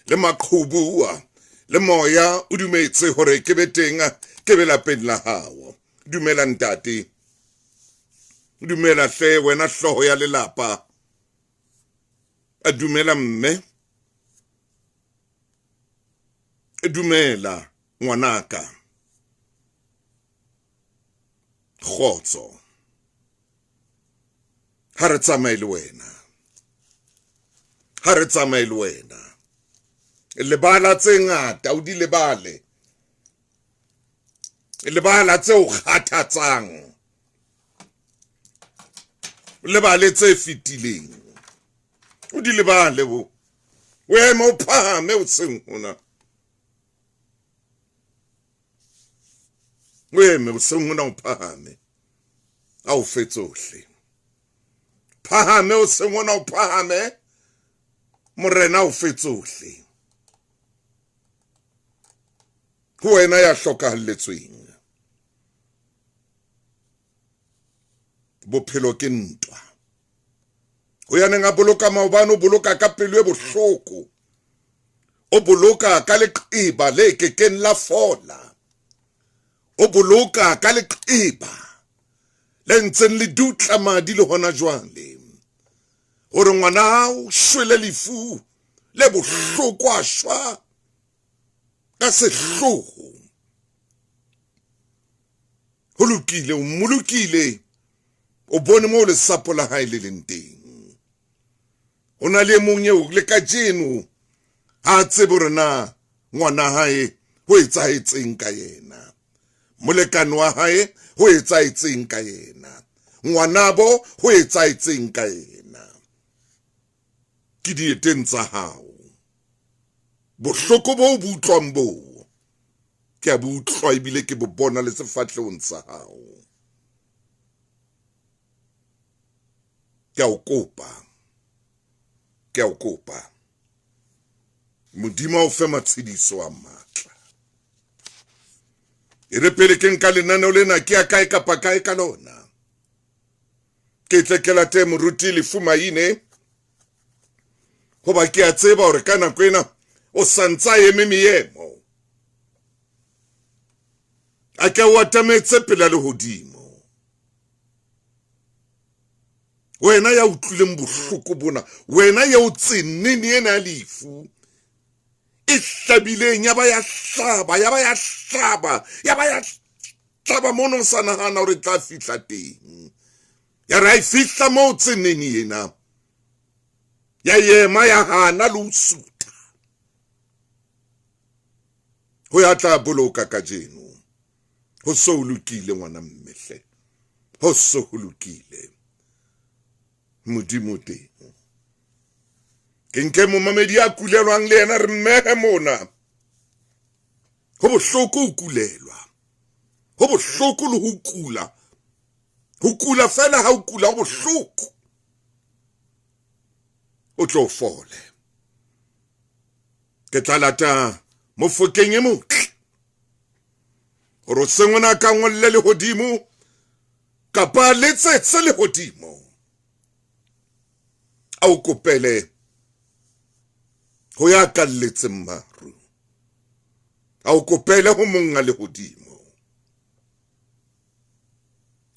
Le maqhubu le moya o dumetse hore ke be teng, ke be lapeng la hao. Dumela ntate, dumela hle wena hlooho ya lelapa. A dumela mme, dumela ngwanaka. Kgotso, ha re tsamaye le wena, ha re tsamaye le wena. Lebala tse ngata o di lebale, lebala tse o kgathatsang, lebale tse fetileng, o di lebale bo. O eme o phahame o seng hona, o eme o seng hona o phahame, a o fe tsohle. Phahame o seng hona o phahame, morena o fe tsohle. Ho wena ya hlokahalletsweng, bophelo ke ntwa. Ho ya neng a boloka maobane, o boloka ka pelo e bohloko, o boloka ka leqeba le kekeng la fola, o boloka ka leqeba le ntseng le dutla madi le hona jwale, hore ngwana hao shwele lefu le bohloko, a shwa ka sehloho. Ho lokile, o mmolokile, o bone moo lesapo la hae le leng teng. Ho na le e mong eo le kajeno ha a tsebe hore na ngwana hae ho etsahetseng ka yena, molekane wa hae ho etsahetseng ka yena, ngwanabo ho etsahetseng ka yena. Ke dieteng tsa hao. Bohloko bo bo utlwang boo, ke a bo utlwa ebile ke bo bona le sefahlehong sa hao. Ke a o kopa, ke a o kopa, Modimo a o fe matshediso a matla. E re pele ke nka lenaneo lena ke ya kae kapa kae ka lona, ke tle ke late moruti Lefu Maine, hoba ke a tseba hore ka nako ena o santsa eme meemo. A ke o atametse pela lehodimo. Wena ya utlwileng bohloko bona, wena ya o tsenene ena ya lefu e hlabileng, ya ba ya hlaba, ya ba ya hlaba, ya ba ya hlaba mono o sa nahana hore e tla fihla teng. Ya re ha e fihla moo tsenene ena, ya ema ya hana le ho sutha. Ho ya tla boloka kajeno. Ho so ho lokile ngwana mmehle, ho so ho lokile. Modimo teng. Ke nke momamedi ya kulelwang le yena re mmehe mona. Ho bohloko ho kulelwa, ho bohloko le ho kula. Ho kula fela ha o kula ho bohloko. O tlo fole. Ke tla lata mofokeng e motle hore o seng o na ka ngolle lehodimo kapa letsetse lehodimo, a o kopele ho ya kalletseng maru, a o kopele ho monga lehodimo.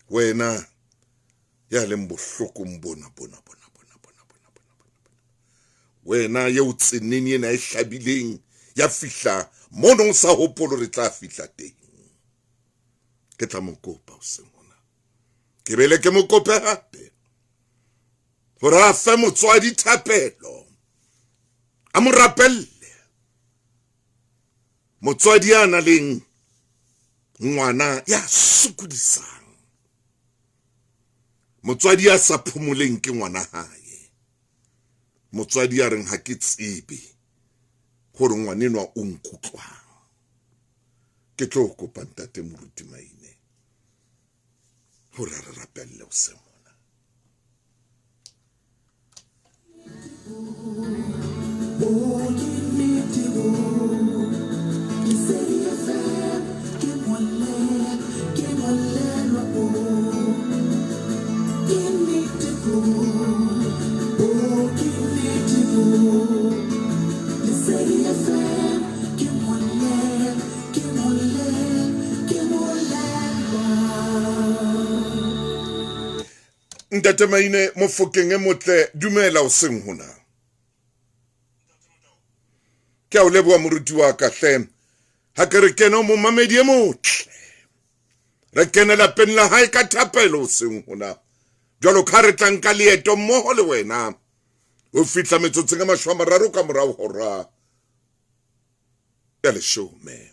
Wena ya leng bohlokong bona bona bona bona bona bona bona bona, wena eo tseneng ena e hlabileng ya fihla mono o sa hopolo re tla fihla teng, ke tla mo kopa hoseng hona, ke bele ke mo kope hape hore a fe motswadi thapelo, a mo rapelle. Motswadi ya nang le ngwana ya sokodisang, motswadi ya sa phomoleng ke ngwana hae, motswadi ya reng ha ke tsebe hore ngwanenwa o nkutlwang. Ke tlo kopa ntate Moruti Maine hore a re rapelle hoseng hona. Ntate Maine Mofokeng e motle, dumela hoseng hona. Ke a o leboha moruti wa ka hle. Ha ke re kene o momamedi e motle. Re kene lapeng la hae ka thapelo hoseng hona. Jwalo ka re tla nka leeto mmoho le wena. Ho fihla metsotsong e 30 ka morao hora ya leshome.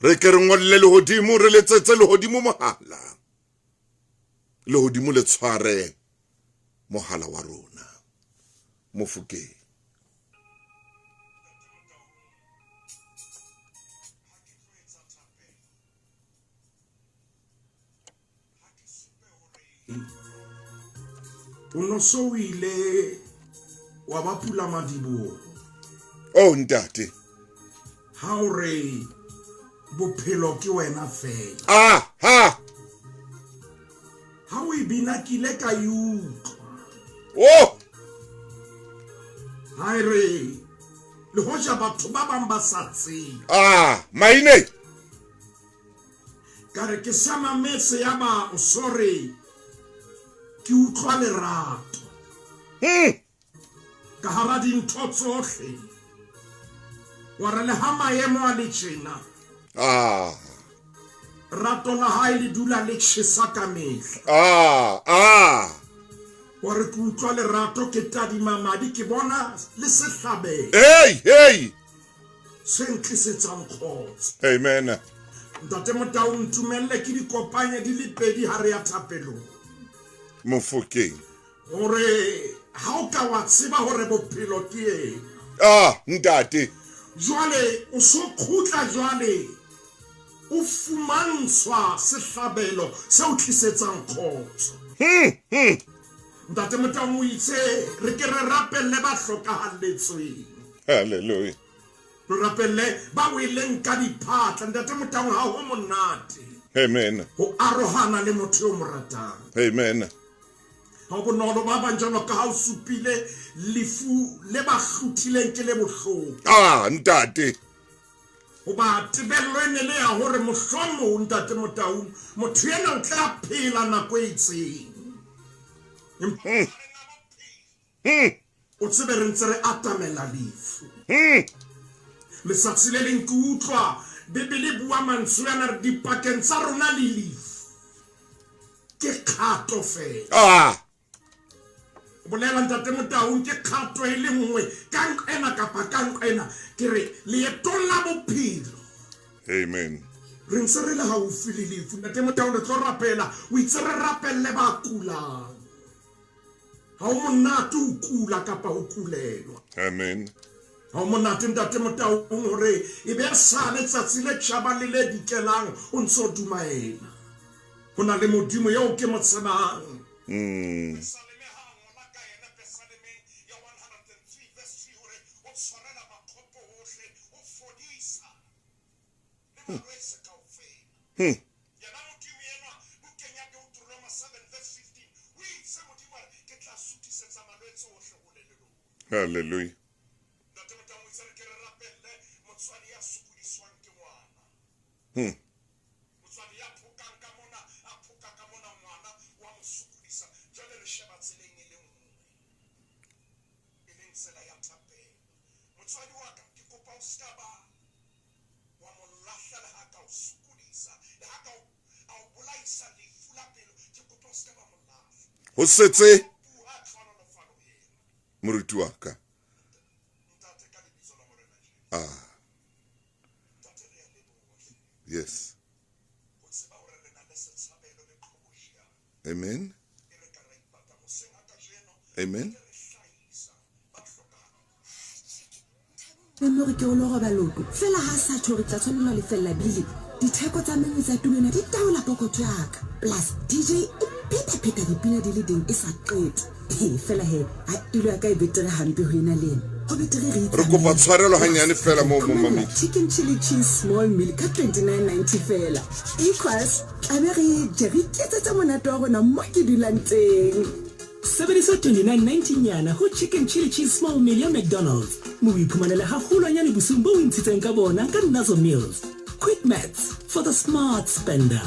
Re ke re ngolle lehodimo, re letsetse lehodimo mohala. Lehodimo le tshware mohala wa rona. Mofokeng. O no so o ile wa ba pulamadiboho. Oh ntate. Ha o re bophelo ke wena fela. Ah ha. Ha o e bina ke ile ka e utlwa. Oh. Ha e re le hoja batho ba bang ba sa tsebe. Ah, maine. Ka re ke sa mametse ya ba o sorry ke utlwa lerato. Ka hara dintho tsohle wa re le ha maemo a le tjena. Ah. Rato la hae le dula le tjhesa ka mehla. Ah, ah. Wa re ke utlwa lerato ke tadima madi ke bona le sehlabelo. Hey, hey. Se ntlisetsang kgotso. Amen. Ntate Motau ntumelle ke di kopanye di le pedi ha re ya thapelong. Mofokeng. Hore ha o ka wa tseba hore bophelo ke eng. Ah, ntate. Jwale o so khutla jwale o fumantshwa sehlabelo se o tlisetsang kgotso. Ntate Motau o itse re ke re rapelle ba hlokahalletsweng. Hallelujah. Re rapelle ba weleng ka diphatla. Ntate Motau ha ho monate. Amen. Ho arohana le motho yo mo ratang. Amen. Ha bonolo ba bang jwalo ka ha o supile lefu le ba hlothileng ke le bohloko. Ah, ntate. Hoba tebello e ne le ya hore mohlomong ntate Motau motho ena o tla phela nako e itseng. O tsebe re ntse re atamela lefu. Letsatsi le leng ke utlwa Bibele bua mantswe ana re dipakeng tsa rona le lefu ke kgato fela. Ah. Bolela ntate Motaung ke kgato e le nngwe ka nqena kapa ka nqena ke re leetong la bophelo. Amen. Re ntse re le haufi le lefu ntate Motaung re tlo rapela o itse re rapelle ba kulang. Ha o monate ho kula kapa ho kulelwa. Amen. Ha o monate ntate Motaung hore e be sale tsatsi le tjhabang le le dikelang o ntse o dumaela. Ho na le Modimo eo ke mo tsebang. Hallelujah. Ho setse moruti wa ka. Ah. Yes. Amen. Amen. Mme re ke o lo roba leoto fela ha sa tjho re tla tshwanela ho lefella bile. Ditheko tsa menu tsa tulo ena di taola pokotho ya ka. Plus DJ e phetapheta dipina di le ding e sa qete. He fela he, hai tulo ya ka e betere hampe ho ena le ena. Ho betere re Re kopa itsamaele. tshwarelo Plus hanyane re fela tla moo iphumanela momamedi. chicken chili cheese small meal ka 29.90 fela. Equals tla be re je re iketsetse monate wa rona mo ke dulang teng. Sebedisa 29.90 nyana ho chicken chili cheese small meal ya McDonald's mme o iphumanele haholwanyane bosiung bo o ntshitseng ka bona ka Nazo Meals. Quick maths for the smart spender.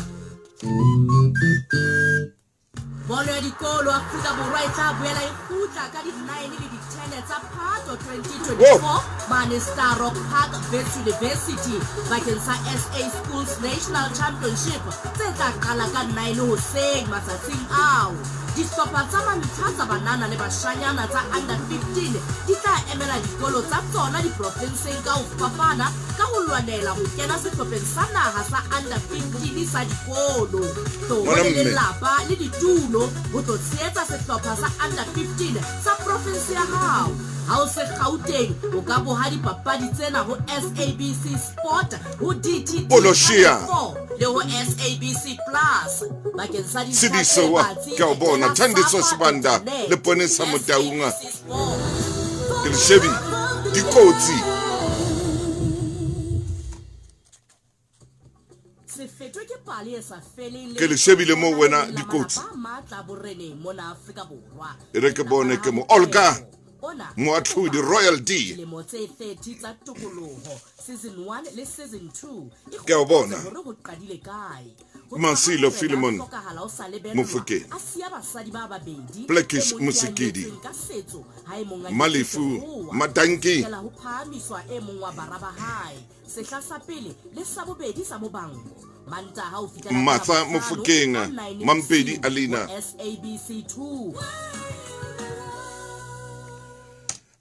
Bolo ya dikolo Afrika Borwa e tla boela e kgutla ka di-9 le di-10 tsa Phato 2024 mane Star Rock Park, Wits University bakeng sa SA Schools National Championship tse tla qala ka 9 hoseng matsatsing ao. Dihlopha tsa mantlha tsa banana le bashanyana tsa Under 15 di tla emela dikolo tsa tsona diprofenseng ka ho fapana ka ho lwanela ho kena sehlopheng sa naha sa Under 15 sa dikolo. Tloho Ngwana le mme. lelapa le ditulo ho tlo tshehetsa sehlopha sa Under 15 sa profense ya hao. Ha o se Gauteng, o ka boha dipapadi tsena ho SABC Sport, ho DTT Poloshia. Channel 4 le ho SABC Plus. Bakeng sa dintlha tse Tshidiso wa batsi, ke a o bona etela Thandiso Sibanda safa.net. le Ponesa Motaung SABC Sport. ke le shebi dikotsi Se fetwe ke pale e sa feleng le Ke le shebile moo wena la dikotsi. malapa a matla a boreneng mona Afrika Borwa. E re ke bone ke mo Lelapa la Olga Ona Moatlhodi Royal D dilemo tse 30 tsa tokoloho season 1 le season 2 e Ke a o bona. hore ho qadile kae Ho Masilo tloha ha Philemon Morena a hlokahala o sa lebellwa, Mofokeng. a siya basadi ba babedi Blackish e mong ke a Mosekedi. nyetsweng ka setso ha e mong a Malefu nyetswe sekgowa. Matanki. Ho fihlela ho phahamiswa e mong wa bara ba hae sehla sa pele le sa bobedi sa Mobango Mantaha ho fihlela ka Martha Labohlano Mofokeng, ka 9 Mampedi bosiu Alina. ho SABC 2.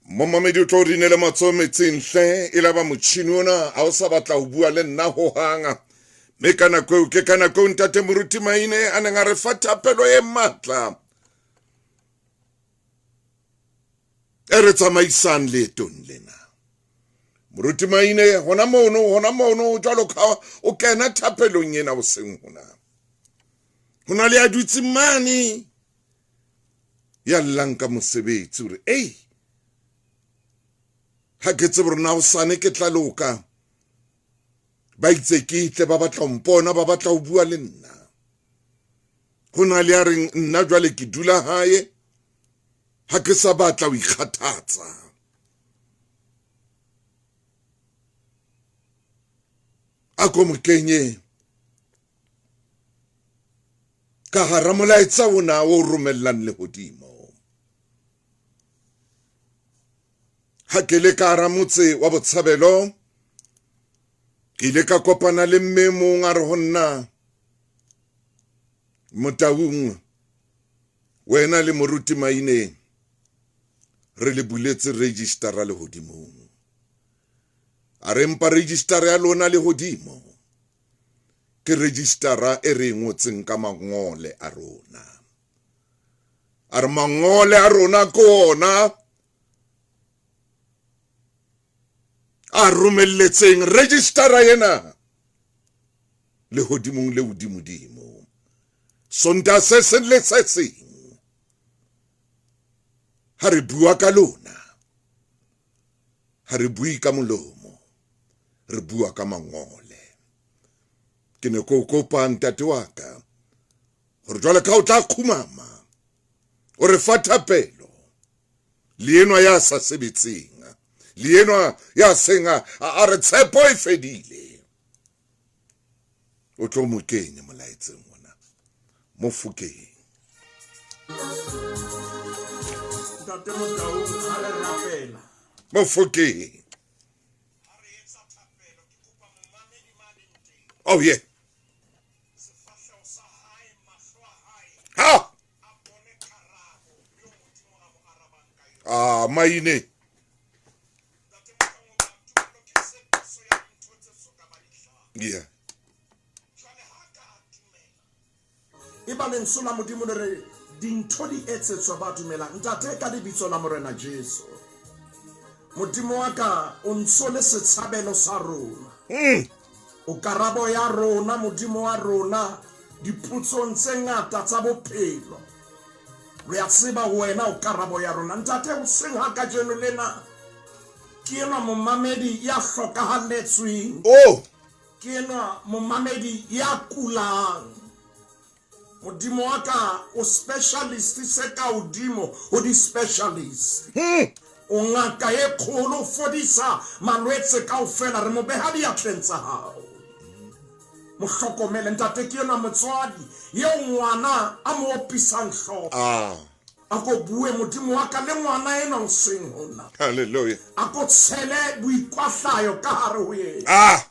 Momamedi o tlo rinele matsoho metsing hle e laba motjhini ona ha o sa batla ho bua le nna hohang mme ka nako eo ke ka nako eo ntate Moruti Maine a neng a re fa thapelo e matla e re tsamaisang leetong lena. Moruti Maine hona mono hona mono jwalo ka o kena thapelong ena hoseng hona. Ho na le a dutseng mane ya llang ka mosebetsi hore ei ha ke tsebe hore na hosane ke tla loka. Ba itse ke tle ba batla ho mpona ba batla ho bua le nna. Ho na le a reng nna jwale ke dula hae ha ke sa batla ho ikgathatsa. A ko mo kenye ka hara molaetsa ona o romellang lehodimo. Ha ke le ka hara motse wa Botshabelo, ke ile ka kopana le mme mong a re ho nna, Motaung, wena le Moruti Maine re le buletse registera lehodimong. A re mpa registera ya lona lehodimo ke registera e re e ngotseng ka mangole a rona. A re mangole a rona ke ona a romelletseng registera ena lehodimong le hodimodimo. Sontaha se seng le se seng ha re bua ka lona, ha re bue ka molomo, re bua ka mangole. Ke ne ke o kopa ntate wa ka hore jwale ka o tla kgumama o re fa thapelo le enwa ya sa sebetseng, le enwa ya seng a re tshepo e fedile, o tlo mo kenye molaetseng ona Mofokeng. Ntate Motaung ha re rapela. Mofokeng. Oh yeah. Ha. Ah, Maine. Yeah. E ba lentswe la Modimo le re dintho di etsetswa ba dumelang. Ntate, ka lebitso la Morena Jesu, Modimo wa ka o ntso le setshabelo sa rona. O karabo ya rona, Modimo wa rona, dipotsong tse ngata tsa bophelo. Re a tseba wena o karabo ya rona. Ntate, hoseng ha kajeno lena ke enwa momamedi ya hlokahalletsweng. Oh. Ke enwa momamedi ya kulang. Modimo wa ka o specialist se ka hodimo ho di-specialist. O ngaka e kgolo, o fodisa malwetse kaofela, re mo beha diatleng tsa hao. Mo hlokomele ntate, ke enwa motswadi eo ngwana a mo opisang hlooho. Ah. A ko bue Modimo wa ka le ngwana enwa hoseng hona. Hallelujah. A ko tshele boikwahlayo ka hare ho yena. Ah.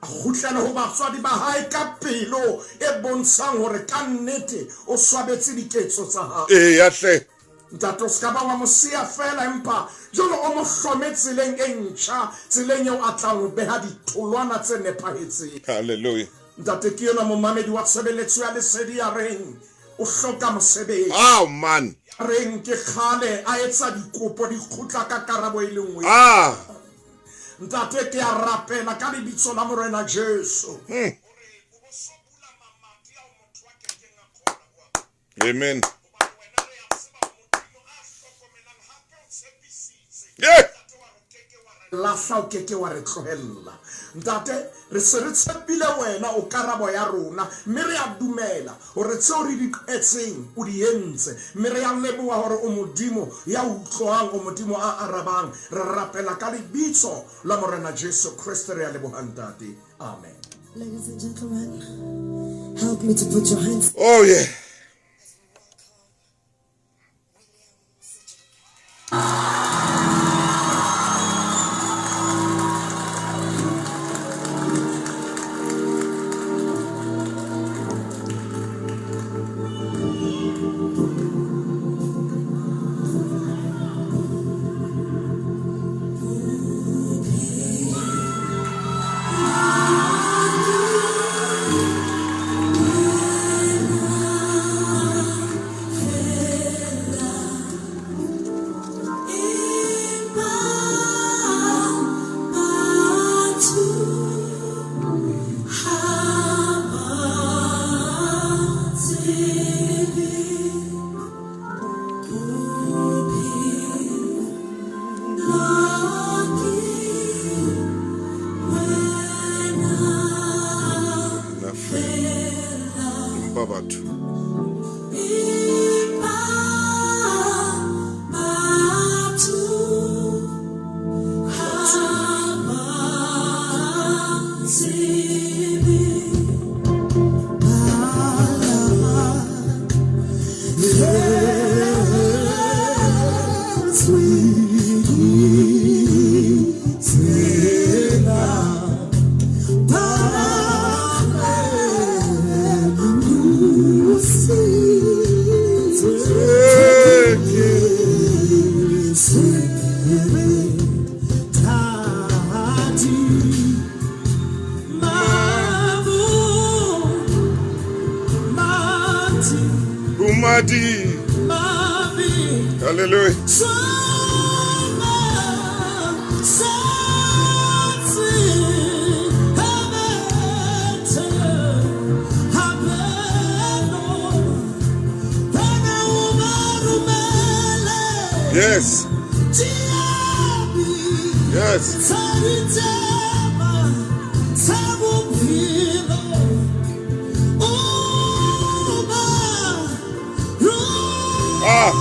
A kgutlele ho batswadi ba hae ka pelo e bontshang hore ka nnete o swabetse diketso tsa hae. Eya hle. Ntate, o se ka ba wa mo siya feela, empa jwale o mo hlome tseleng e ntjha, tseleng eo a tlang ho beha ditholwana tse nepahetseng. Hallelujah. Ntate, ke enwa momamedi wa tshebeletso ya Lesedi ya reng o hloka mosebetsi. Oh man. Ya reng ke kgale a etsa dikopo di kgutla ka karabo e le nngwe. Ah. Ntate, ke a rapela ka lebitso la Morena Jesu. Amen. Yeah. Lahla o keke wa re tlohella. Ntate, re se re tshepile wena, o karabo ya rona, mme re a dumela hore tseo re di qetseng o di entse, mme re a leboha hore o Modimo ya utlwang, o Modimo a arabang. Re rapela ka lebitso la Morena Jesu Kreste, re a leboha Ntate. Amen. Ladies and gentlemen, help me to put your hands. Oh yeah. Empa batho. Hallelujah. Yes. Yes. Ah.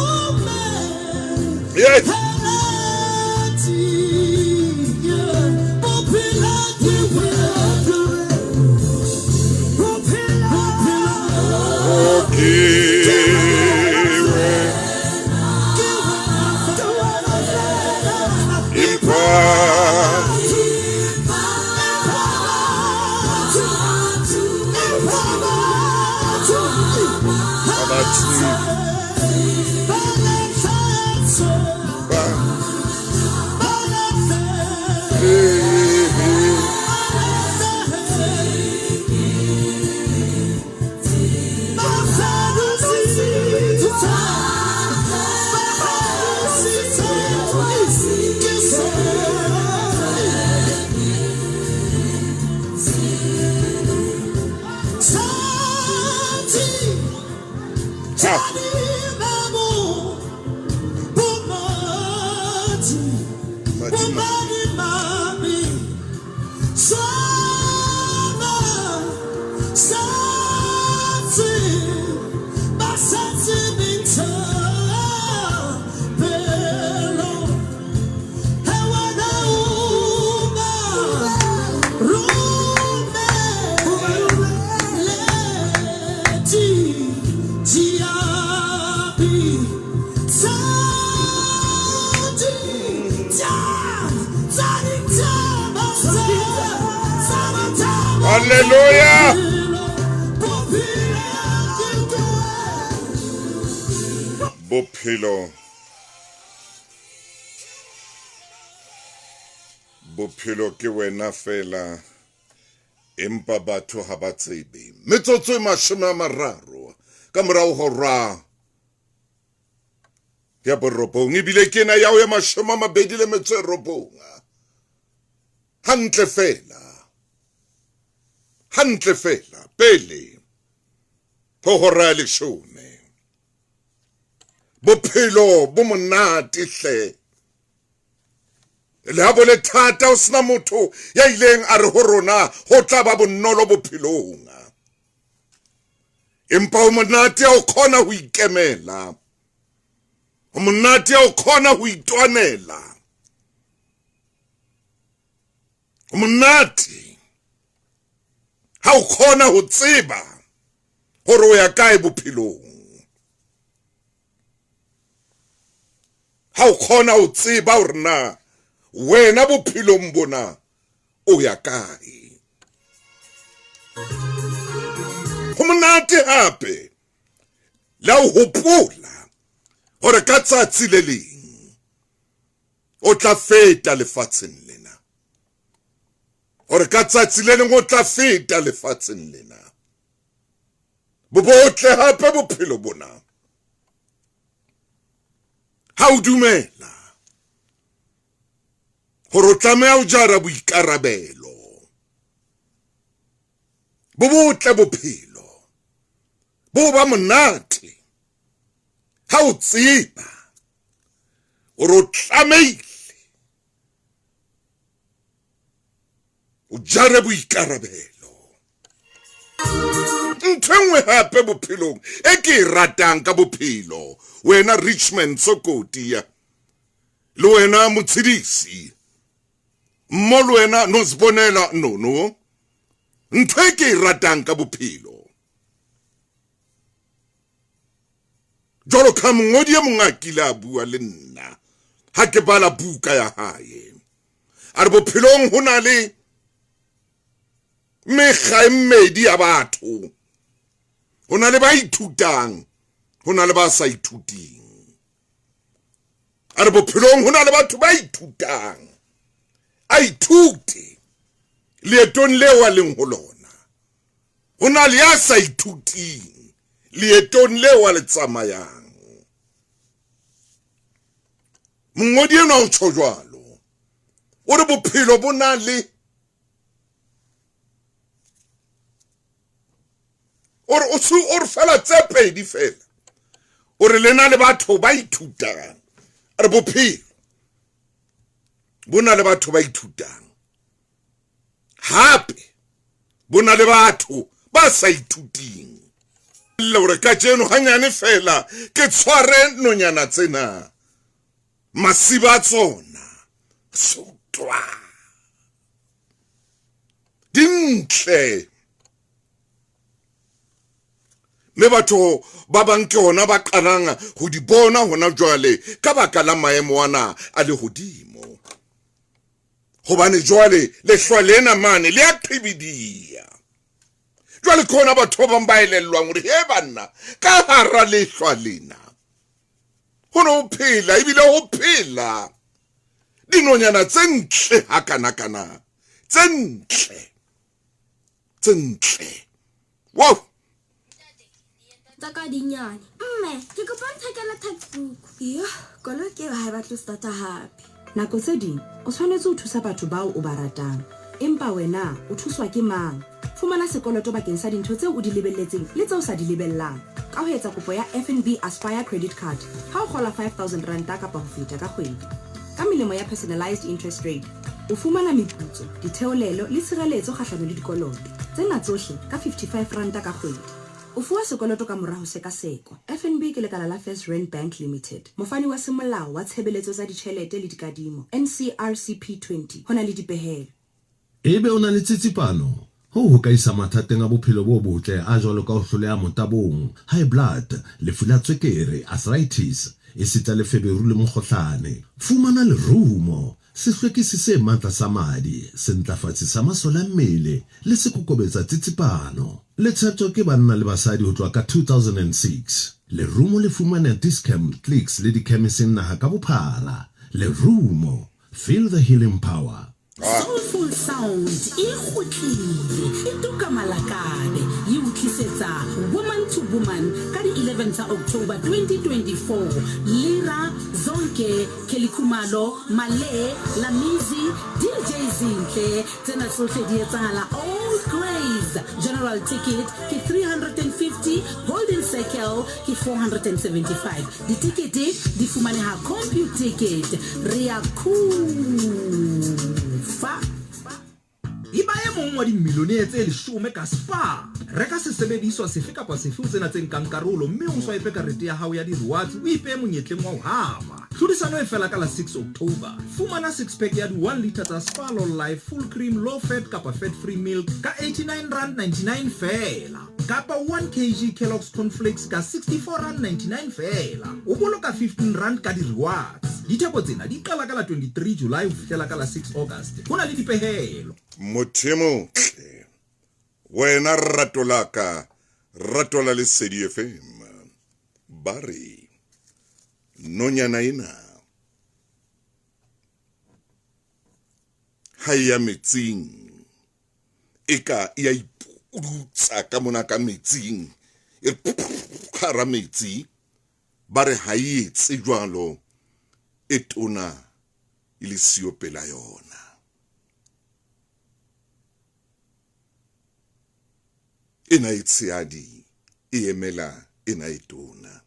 Yes. Okay. Hallelujah. Bophelo Bophelo ke wena fela empa batho ha ba tsebe. Metsotso e 30 ka morao hora ya borobong ebile ke ena yao ya 29. Hantle fela, hantle fela pele ho hora ya 10. Bophelo bo monate hle. Le ha bo le thata, ho sena motho ya ileng a re ho rona ho tla ba bonolo bophelong. Empa ho monate ha o kgona ho ikemela. Ho monate ha o kgona ho itwanela. Ho monate ha o kgona ho tseba hore o ya kae bophelong. Ha o kgona ho tseba hore na wena bophelong bona o ya kae. Ho monate hape le ha o hopola hore ka tsatsi le leng o tla feta lefatsheng lena. Hore ka tsatsi le leng o tla feta lefatsheng lena. Bo botle hape bophelo bona. Ha o dumela hore o tlameha ho jara boikarabelo, bo botle bophelo bo ba monate ha o tseba hore o tlamehile o jare boikarabelo. Ntho e nngwe hape bophelong e ke e ratang ka bophelo, wena Richmond Sokoti le wena Motshedisi mmo le wena Nosibonela Nono, ntho e ke e ratang ka bophelo jwalo ka mongodi e mong a kile a bua le nna ha ke bala buka ya hae, a re bophelong ho na le mekga e mmedi ya batho, ho na le ba ithutang, ho na le ba sa ithuting. A re bophelong ho na le batho ba ithutang, a ithute leetong leo a leng ho lona, ho na le ya sa ithuting leetong leo a le tsamayang. Mongodi enwa o tjho jwalo, o re bophelo bo na le o re o se o re fela tse pedi fela, o re lena le batho ba ithutang. A re bophelo bo na le batho ba ithutang, hape bo na le batho ba sa ithuting. Le hore kajeno hanyane fela ke tshware nonyana tsena, masiba a tsona sotwa dintle. Mme batho ba bang ke hona ba qalang ho di bona hona jwale ka baka la maemo ana a lehodimo. Hobane jwale lehlwa lena mane le a qhibidia. Jwale ke hona batho ba bang ba elellwang hore he banna, ka hara lehlwa lena ho ne ho phela, ebile ho phela dinonyana tse ntle hakanakana, tse ntle, tse ntle. Wow! Tsa ka di nyane. Mme, ke kopa o nthekele textbook. Yo, koloi ke eo ha e batle ho starta hape. Nako tse ding o tshwanetse ho thusa batho bao o ba ratang. Empa wena o thuswa ke mang? Fumana sekoloto bakeng sa dintho tseo o di lebelletseng le tseo o sa di lebellang ka ho etsa kopo ya FNB Aspire Credit Card ha o kgola R5000 kapa ho feta ka kgwedi. Ka melemo ya personalised interest rate, o fumana meputso, ditheolelo le tshireletso kgahlano le dikoloto. Tsena tsohle ka R55 ka kgwedi. O fuwa sekoloto ka mora ho sekasekwa. FNB ke lekala la First Rand Bank Limited, mofani wa semolao wa tshebeletso tsa ditjhelete le dikadimo, NCRCP 20. Ho na le dipehelo. Ebe o na le tsitsipano? Hoo ho ka isa mathateng a bophelo bo botle a jwalo ka ho hloleha motabong, high blood, lefu la tswekere, arthritis, esita le feberu le mokgohlane. Fumana lerumo! Sehlwekisi se matla sa madi, sentlafatsi sa masole a mmele le sekokobetsa tsitsipano. Le tsheptjwa ke banna le basadi ho tloha ka 2006. Lerumo le fumaneha Dis-Chem, Clicks le dikhemising naha ka bophara. Lerumo, feel the healing power. Soulful Sound e kgutlile e tuka malakabe, e o tlisetsa Woman to Woman ka di 11 tsa October 2024. Lira, Zonke, Kelly Khumalo, Male, Lamizi, DJ Zinhle, tsena tsohle di etsahala Old Greys. General ticket ke 350, Golden Circle ke 475. Ditekete di fumaneha Computicket. Re a khufa. Eba e mong wa dimilionaire tse leshome ka Spar. Reka sesebediswa sefe kapa sefe ho tsena tse nkang karolo mme o swipe karete ya hao ya di-rewards o ipehe monyetleng wa ho hapa. Tlhodisano e fela ka la 6 October. Fumana six pack ya di-one litre tsa Spar Low Life Full Cream Low Fat kapa Fat Free Milk ka R89.99 feela. Kapa 1 kg Kellogg's Corn Flakes ka R64.99 feela. O boloka R15 ka di-rewards. Ditheko tsena di qala ka la 23 July ho fihlela ka la 6 August. Ho na le dipehelo. Motho e motle, wena rato la ka, rato la Lesedi FM. Ba re nonyana ena ha e ya metsing eka e a ipudutsa ka mona ka metsing e hara metsi ba re ha e etse jwalo e tona e le siyo pela yona. Ena e tshehadi e emela ena e tona.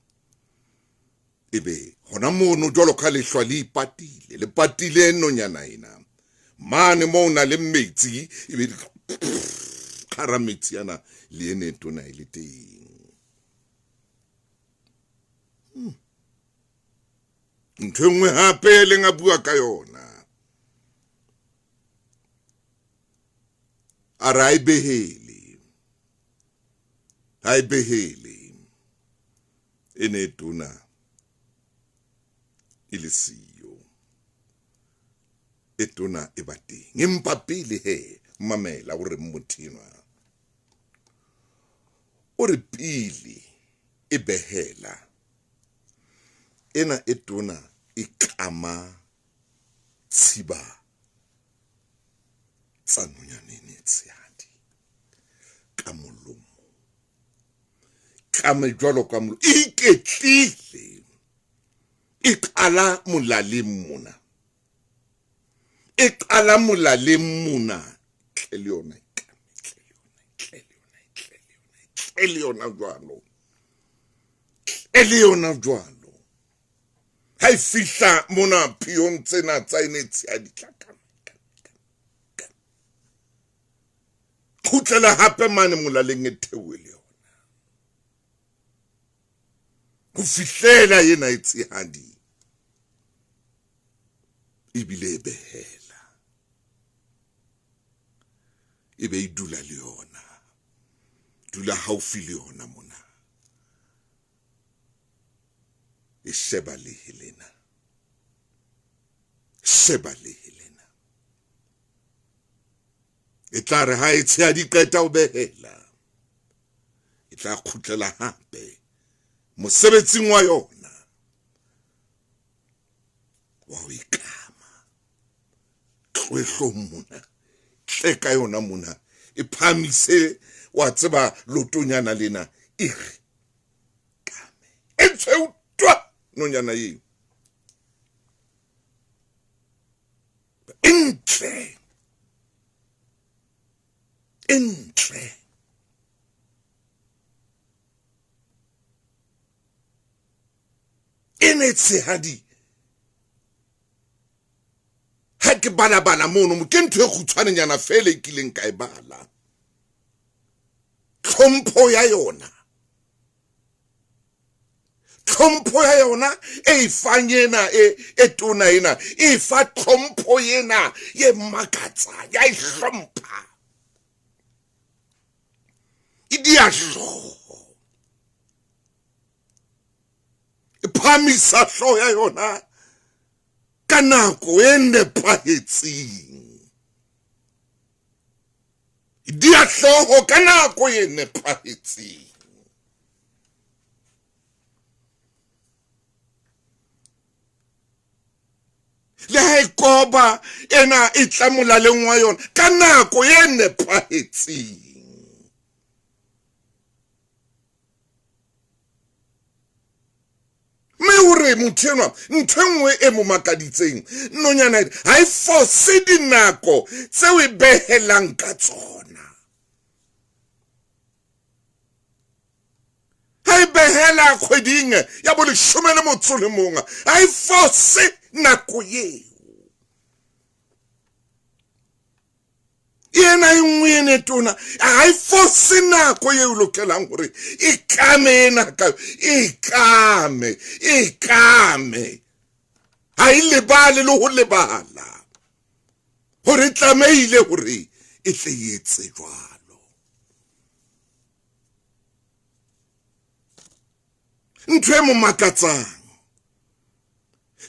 Ebe hona mono jwalo ka lehlwa le ipatile, le patile nonyana ena. Mane moo na le metsi, ebe hara metsi ana le ene e tona e le teng. Ntho e nngwe hape e leng a bua ka yona. A re ha e behele. Ha e behele. E ne e tona e le siyo. E tona e ba teng. Empa pele he, mamela o re motho enwa. O re pele e behela. Ena e tona e kama tshiba tsa nonyane e tshehadi ka molomo. Kame jwalo ka molomo. E iketlile. E qala molaleng mona. E qala molaleng mona. Tle le yona, tle le yona, tle le yona, tle le yona, tle le yona jwalo. Tle le yona jwalo. Ha e fihla mona phiyong tsena tsa ene tshehadi tla ka. Kgutlela hape mane molaleng e theohe le yona. Ho fihlela ena e tshehadi ebile e behela. E be e dula le yona. Dula haufi le yona mona. E sheba lehe lena. Sheba lehe lena. E tla re ha e tshehadi qeta ho behela. E tla kgutlela hape mosebetsing wa yona wa ho ikama. Tloehlong mona, tle ka yona mona, e phamise wa tseba lotonyana lena e re kame. E tshweu twa nonyana eo. E ntle. E ntle. E ne tshehadi. Ha ke balabala mono, ke ntho e kgutshwanenyana feela e kileng ka e bala. Tlhompho ya yona. Tlhompho ya yona e e fang ena, e tona ena, e fa tlhompho ena ye makatsang, ya e hlompha. E dia hlooho. E phahamisa hlooho ya yona ka nako e nepahetseng. Di a hlooho ka nako e nepahetseng. Le ha e koba ena e tla molaleng wa yona ka nako e nepahetseng. Mme o re motho enwa ntho e nngwe e mo makaditseng nonyana ha e fose dinako tseo e behelang ka tsona. Ha e behela kgweding ya bo 11 ha e fose nako eo. Ena e nngwe ene tona ha e fose nako eo lokelang hore e kame ena ka e kame e kame. Ha e lebale le ho lebala hore tlamehile hore e tle e etse jwalo. Ntho e mo makatsang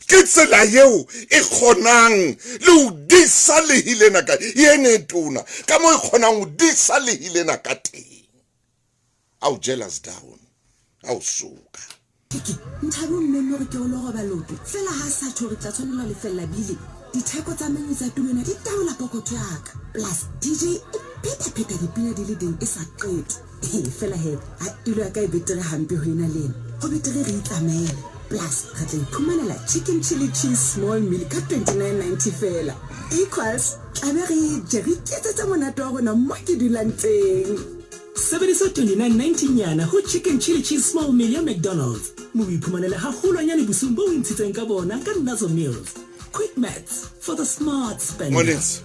ke tsela eo e kgonang le ho disa lehi lena ka ene tona ka mo e kgonang ho disa lehi lena ka teng. Au jealous down au suka. Nthabe o mmemme hore ke o lo roba leoto fela ha sa tjho re tla tshwanela lefella bile. Ditheko tsa menu tsa tulo ena di taola pokotho ya ka. Plus DJ e pheta-pheta dipina di le ding e sa qete. Fela he, ha tulo ya ka e betere hampe ho ena le ena. Ho betere re itsamaele. Plus re tla iphumanela chicken chili cheese small meal ka 29.90 fela. Equals tlabe re je re iketsetse monate wa rona mo ke dulang teng. Sebedisa 29.90 nyana ho chicken chili cheese small meal ya McDonald's. Mme o iphumanele haholwanyane bosiung bo o ntshitseng ka bona ka Nazo Meals. Quick maths for the smart spender. Ngwaneso.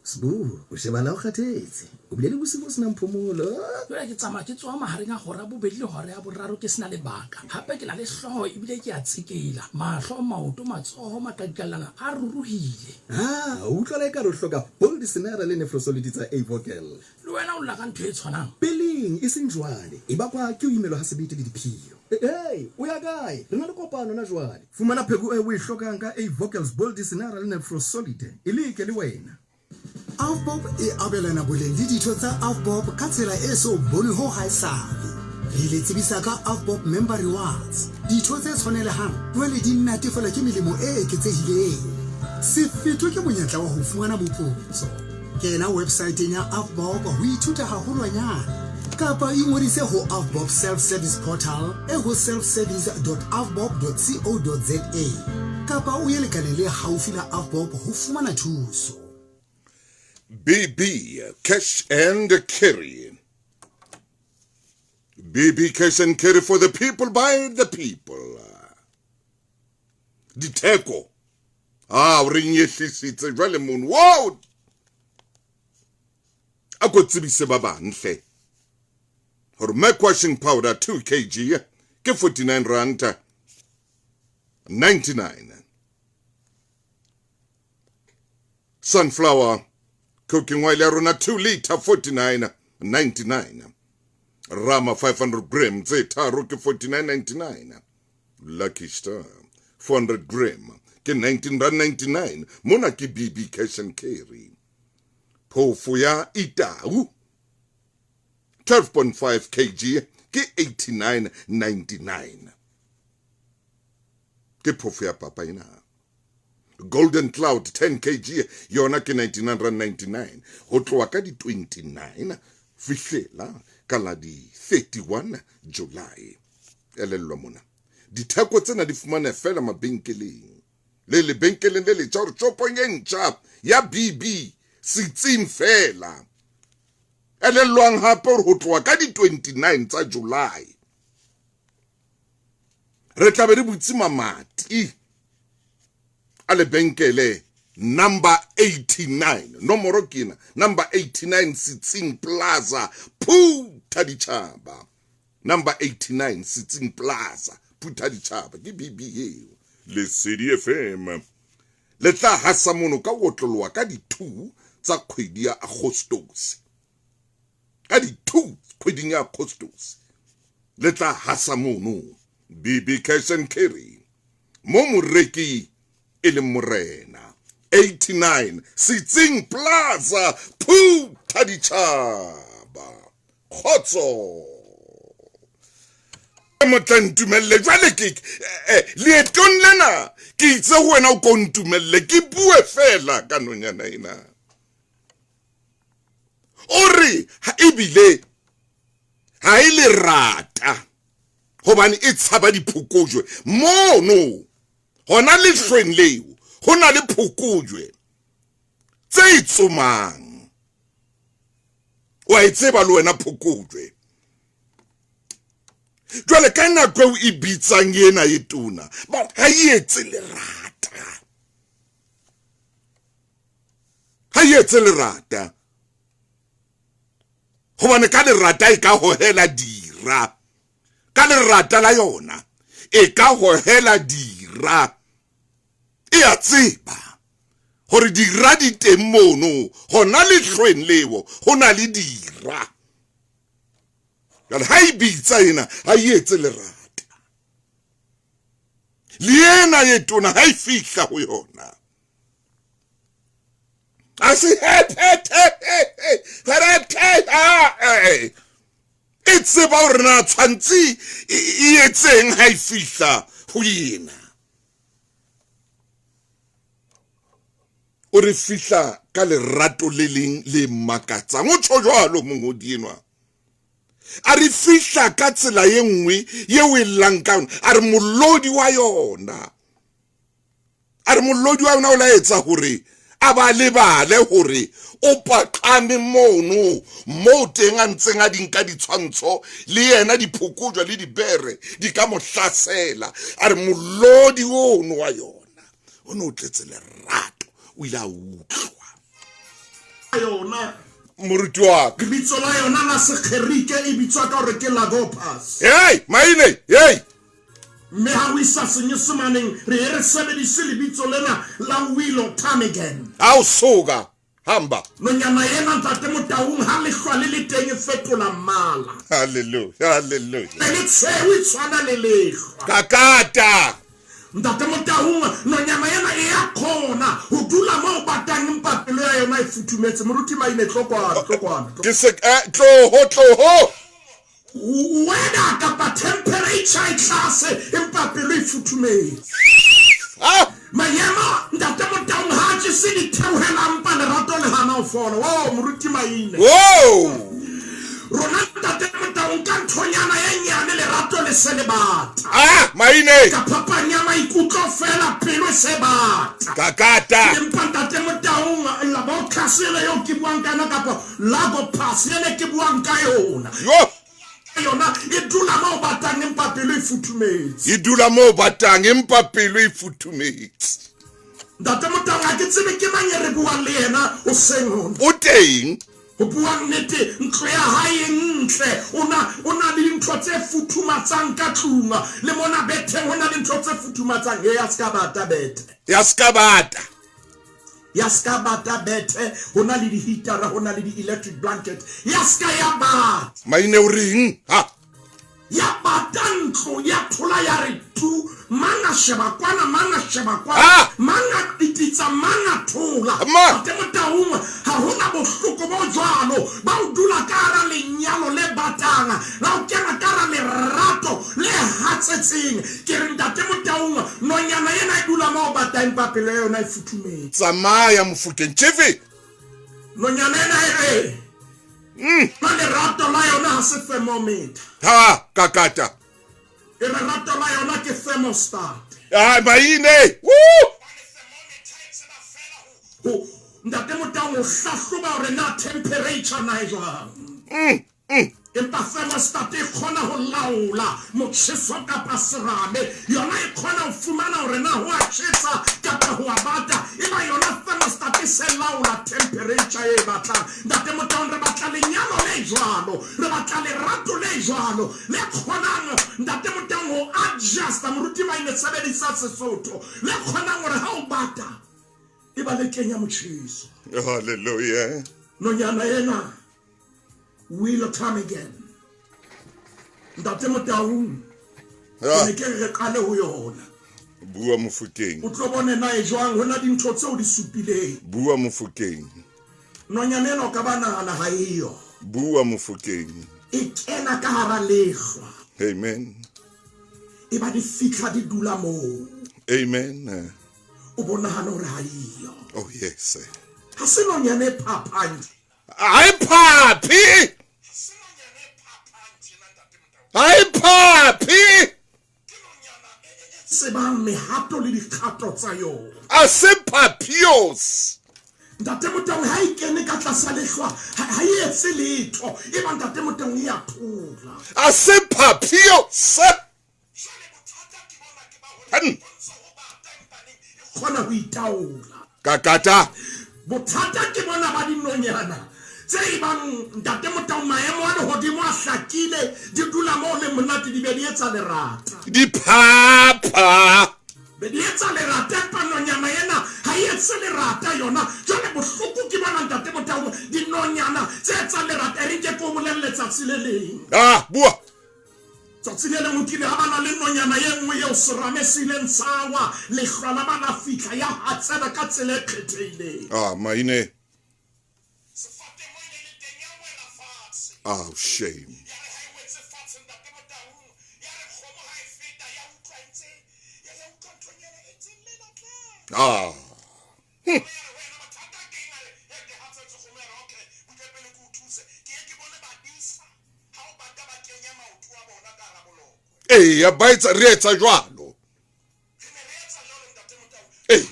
Sbu, o shebala o kgathetse. O bile le bosiu bo senang phomolo. Jwale ke tsamaya ke tsoha mahareng a hora bobedi le hora ya boraro ke sena lebaka. Hape ke na le hlooho ebile ke a tsekela. Mahlo, maoto, matsoho, maqaqallana a ruruhile. Ha, o utlwala ekare o hloka Bold Sinara le Nefrosolid tsa Avocal. Le wena o lla ka ntho e tshwanang. Peleng e seng jwale, e bakwa ke ho imelwa ha sebete le diphio. Hey, o ya kae? Re na le kopano na jwale. Fumana pheko eo o e hlokang ka Avocals Bold Sinara le Nefrosolid. E leke le wena. Avbob e abelana boleng le ditho tsa Avbob ka tsela e so bonwe ho haesale. Re le tsebisa ka Avbob Member Rewards. Ditho tse tshwanelehang jwale di natefelwa ke melemo e eketsehileng. Se fetwe ke monyetla wa ho fumana moputso. Kena websaeteng ya Avbob ho ithuta haholwanyane kapa ingodise ho Avbob Self-Service Portal e ho selfservice.avbob.co.za kapa o ye lekaleng le haufi la Avbob ho fumana thuso. BB Cash and Carry. BB Cash and Carry for the people, by the people. Ditheko. Ah, re nyehlisitse jwale mono. Wow! A ko tsebise ba bang hle. Hore milk washing powder 2 kg ke 49 rand 99. Sunflower cooking oil ya rona 2 liter 49.99. Rama 500 gram tse tharo ke 49.99. Lucky Star 400 gram ke 19.99. Mona ke BB Cash and Carry. Phofo ya Itau 12.5 kg ke 89.99. Ke phofo ya papa ena. Golden Cloud 10 kg yona ke 99.99. Ho tloha ka di 29 fihlela ka la di 31 July. Elellwa mona. Ditheko tsena di fumana fela mabenkeleng. Le lebenkeleng le letjha hore shopong e ntjha ya BB setsing fela. Elellwang hape hore ho tloha ka di 29 tsa July re tla be re butse mamati a lebenkele number 89. Nomoro ke ena, number 89 Setsing Plaza, Phuthaditjhaba. Number 89 Setsing Plaza, Phuthaditjhaba. Ke BB eo. Lesedi FM le tla hasa mono ka otloloha ka di 2 tsa kgwedi ya Agostose. Ka di 2 kgweding ya Agostose le tla hasa mono. BB Cash and Carry. Mo moreki e leng morena. 89 Setsing Plaza, Phuthaditjhaba. Kgotso. Motla ntumelle jwale ke leetong lena ke itse ho wena o ko ntumelle ke bue fela ka nonyana ena. O re ebile ha e lerata hobane e tshaba diphokojwe mono hona lehlweng leo ho na le phokojwe tse e tsomang. Wa e tseba le wena phokojwe. Jwale ka nako eo e bitsang ena e tona, ba ha e etse lerata. Ha e etse lerata. Hobane ka lerata e ka hohela dira. Ka lerata la yona e ka hohela dira. E a tseba hore dira di teng mono, hona lehlweng leo ho na le dira. Jwale ha e bitsa ena ha e etse lerata. Le ena e tona ha e fihla ho yona. A se e tseba hore na tshwantse e etseng ha e fihla ho yena. O re fihla ka lerato le leng le makatsang. O tjho jwalo mongodi enwa. A re fihla ka tsela e nngwe yeo e llang ka yona. A re molodi wa yona. A re molodi wa yona o la etsa hore a ba lebale hore o paqame mono moo teng a ntseng a di nka ditshwantsho le yena diphokojwa le dibere di ka mo hlasela. A re molodi ono wa yona o ne o tletse lerato, o ile a utlwa yona moruti wa ka. Lebitso la yona la Segerike e bitswa ka hore ke Lagopas. Hey, maine, hey. Mme ha o isa Senyesemaneng re ye re sebedise lebitso lena la Willow Ptarmigan. Ha o soka, hamba. Nonyana ena ntate Motaung ha lehlwa le le teng e fetola mmala. Hallelujah, hallelujah. E le tshweu e tshwana le lehlwa. Kakata. Ntate Motaung, nonyana ena e a kgona ho dula moo batang empa pelo ya yona e futhumetse. Moruti Maine, tlo kwano, tlo kwano. Ke se tloho, tloho. Weather kapa temperature e tlase empa pelo e futhumetse. Maemo ntate Motaung ha a tjese ditheohela mpa lerato le hana ho fola. Oh moruti Maine. Oh. Rona ntate Motaung ka nthonyana e nyane lerato le se le bata. Maine. Ka phapang ya maikutlo fela pelo e se bata. Kakata. Empa ntate Motaung la bo eo ke buang ka yona kapa Lago Pass ene ke buang ka yona. Yo. Yona e dula moo batang empa pelo e futhumetse. E dula moo batang empa pelo e futhumetse. Ntate Motaung ha ke tsebe ke mang e re buang le yena o seng hona. O teng. Ho bua nnete ntlo ya hae e ntle. O na o na le dintho tse futhumatsang ka tlung. Le mona betheng ho na le ntho tse futhumatsang. E ya ska bata bethe. Ya ska bata. Ya ska bata bethe, ho na le di-heatera, ho na le di-electric blanket. Ya ska ya bata. Maine o reng? Ha. Ya bata ntlo, ya thola ya re tu. Mang a sheba kwana, mang a sheba kwana. Mang a pititsa, mang a thola. Ntate Motaung, ha hona bohloko bo jwalo ba o dula ka hara lenyalo le batang, la o kena ka hara lerato le hatsetseng. Ke re Ntate Motaung, nonyana ena e dula moo batang empa pelo ya yona e futhumetse. Tsamaya Mofokeng, Chief. Nonyana ena e re, na lerato la yona ha se thermometer. Ha, kakata. E re rato la yona ke thermostat. Ah, maine. Woo! Ho, Ntate Motaung o hlahloba hore na temperature na e jwang. Empa thermostat e kgona ho laola motjheso kapa serame. Yona e kgona ho fumana hore na ho a tjhesa kapa ho a bata. Eba yona thermostat e se laola temperature e batlang. Ntate Motaung, re batla lenyalo le jwalo. Re batla lerato le jwalo. Le kgonang, Ntate Motaung, ho adjusta. Moruti Maine, sebedisa Sesotho. Le kgonang hore ha o bata, e ba le kenya motjheso. Hallelujah. Nonyana ena will come again. Ntate Motaung, ke ne ke re qale ho yona. Bua Mofokeng. O tlo bone na e jwang ho na dintho tseo di supileng. Bua Mofokeng. Nonyana ena o ka ba nahana ha eyo. Bua Mofokeng. E kena ka hara lehlwa. Amen. E ba di fihla di dula moo. Amen. O bo nahana hore ha eyo. Oh yes. Ha se nonyana e phaphang. Ha e phaphe. Ha e phaphe. Tsebang mehato le dikgato tsa yona. A se phaphios. Ntate Motaung ha e kene ka tlasa lehlwa ha e etse letho, e ba Ntate Motaung e a thola. A se phaphios. Kgona ho itaola. Kakata. Bothata ke bona ba dinonyana tse e bang Ntate Motaung maemo a lehodimo a hlakile, di dula moo le monate di be di etsa lerata. Di phapha. Be di etsa lerata empa nonyana ena ha e etse lerata yona. Jwale bohloko ke bona Ntate Motaung dinonyana tse etsang lerata e reng ke ko bolelle tsatsi le leng. Ah, bua. Tsatsi le leng ho kile ha ba na le nonyana ye nngwe eo serame se ileng sa wa, lehlwa la ba la fihla, ya hatsela ka tsela e kgethehileng. Ah, maine. Oh, shame. Ah. Eya, ba etsa, re etsa jwalo. Ee.